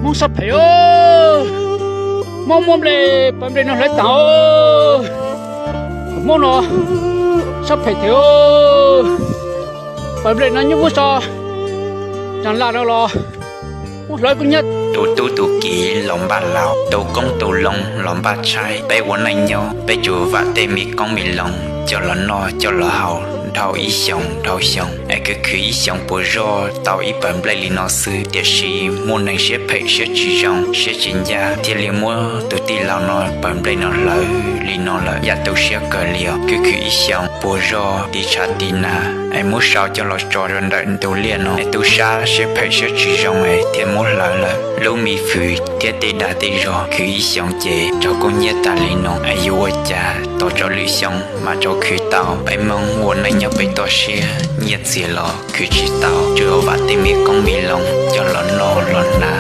Hmoob sab phem, Hmoob muab nplej, pawv nplej no hlawv tas. Hmoob no sab phem thiab, pawv nplej no nyob muab so, zam laj no los muab hlawv kuj nyab. Tus tub tus kiv los npaj laus, tus koob tus loo los npaj tshaib. Peb ua neej nyob peb tsuas vam tej me koob me loo coj los noj coj los haus dhau ib xyoos dhau xyoo, es khwv khwv ib xyoos puas zog tau ib pawg nplej li no xwb. Tiam sis muaj neeg siab phem siab tsis zoo siab tsis ncaj thiaj li muab tus tij laug no pawg nplej no hlawv li no lawm, yam tu siab kawg li os. Khwv khwv ib xyoos puas zog tiv tshav tiv nag es muab sau coj los tso rau ntawm ntug liaj no es tub sab siab phem siab tsis zoo es thiaj muab hlawv lawm. Lub me fwm thiab tej dag tej zog khwv ib xyoos ces raug kub hnyiab tas li no es yuav ua cas tos txog lwm xyoo mam rov khwv tau. Peb Hmoob ua neej nyob pem toj siab nyiaj txiag los khwv tsis tau, tsuas yog vam tej me koob me loo coj los noj los hnav